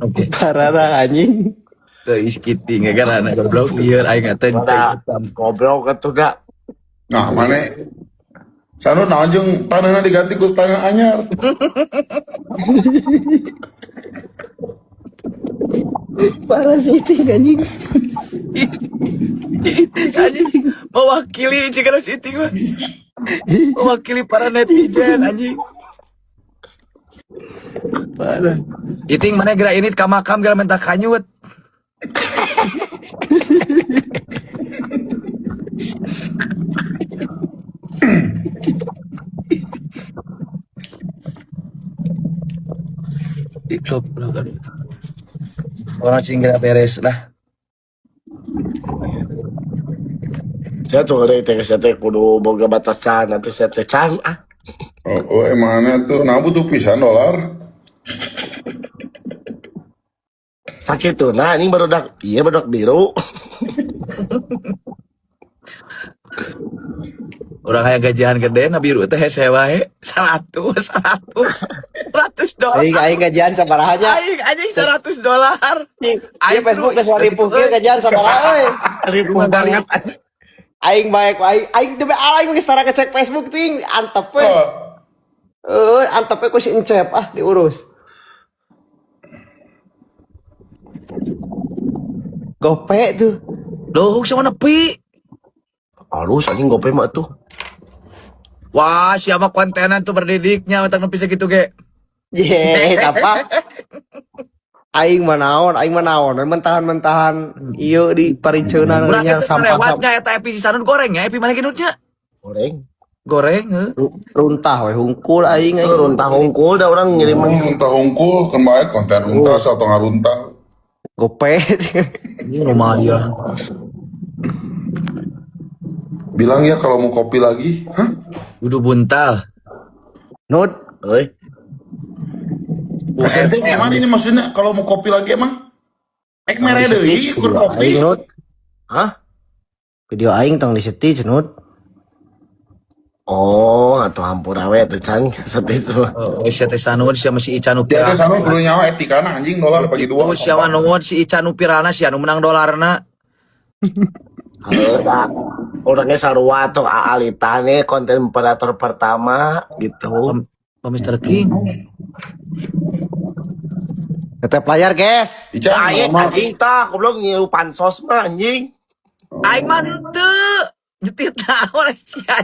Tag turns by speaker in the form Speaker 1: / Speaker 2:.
Speaker 1: Oke.
Speaker 2: Parah anjing.
Speaker 1: Teu iskiting gara goblok lieur aing teh.
Speaker 3: Udah goblok atuh da.
Speaker 4: Nah, mana? Sanu naon jeung tanahna diganti ku tanah anyar.
Speaker 2: Parah sih itu anjing.
Speaker 1: Anjing mewakili jika si Iting mah. Mewakili para netizen anjing.
Speaker 2: Parah.
Speaker 1: Iting mana geura ini ka makam geura minta kanyut. Goblok aduh. Orang sing geura beres lah.
Speaker 3: Saya tuh ada teh saya teh kudu boga batasan nanti saya teh can ah.
Speaker 4: Oh, emangnya tuh nah butuh pisan dolar.
Speaker 3: Sakit tuh nah ini barudak iya barudak biru.
Speaker 1: Orang hayang gajian gede na biru teh hese wae 100 100 100 dolar.
Speaker 2: Aing aing gajian sabaraha nya.
Speaker 1: Aing anjing 100 dolar.
Speaker 2: Aing Facebook geus ripuh kieu gajian sabaraha euy.
Speaker 3: Ripuh banget.
Speaker 2: Aing baik aing aing demi Allah aing geus tara ngecek Facebook ting antep we.
Speaker 4: Oh,
Speaker 2: Heuh, antep we ku si Encep ah diurus. Gope tuh.
Speaker 1: Duh, sama nepi.
Speaker 3: Halus anjing gope mah tuh.
Speaker 1: Wah, siapa kontenan tuh berdidiknya otak nepi segitu ge.
Speaker 2: Ye, apa? Aing mah naon, mentahan-mentahan ieu di pariceuna
Speaker 1: Urang
Speaker 2: nya
Speaker 1: geus
Speaker 2: sampah
Speaker 1: lewatnya eta epi si Sanun goreng ya, epi mana genutnya?
Speaker 3: Goreng.
Speaker 1: Goreng heuh.
Speaker 2: Runtah we hungkul aing aing.
Speaker 3: Runtah hungkul dah orang ngirim
Speaker 4: runtah hungkul kan bae konten runtah atau ngaruntah.
Speaker 2: Gope.
Speaker 1: Ini lumayan.
Speaker 4: Bilang ya kalau mau kopi lagi. Hah?
Speaker 1: Udah buntal.
Speaker 2: Nut,
Speaker 3: euy.
Speaker 4: Kasih gimana ini maksudnya kalau mau kopi lagi emang? Ek mere deui kur kopi.
Speaker 2: aing Nut.
Speaker 3: Hah?
Speaker 2: Video aing tong diseti cenut.
Speaker 3: Oh, atuh hampura we atuh can sedih tuh.
Speaker 1: Oh, sia teh Sanun sia masih Ica nu
Speaker 4: Ya teh
Speaker 1: pirana.
Speaker 4: sanu kudu nyawa etikana anjing dolar bagi dua.
Speaker 1: Oh, sia mah nuhun si Ica nu pirana sia nu menang dolarna.
Speaker 3: Heuh da. Orangnya sarua tuh Alita nih konten operator pertama gitu.
Speaker 1: Pak Mr. King.
Speaker 2: Tetep layar, guys.
Speaker 4: Ica
Speaker 3: Aing
Speaker 4: normal.
Speaker 3: anjing tah goblok ngilu pansos mah anjing.
Speaker 1: Aing mah henteu. Nyetit naon sia.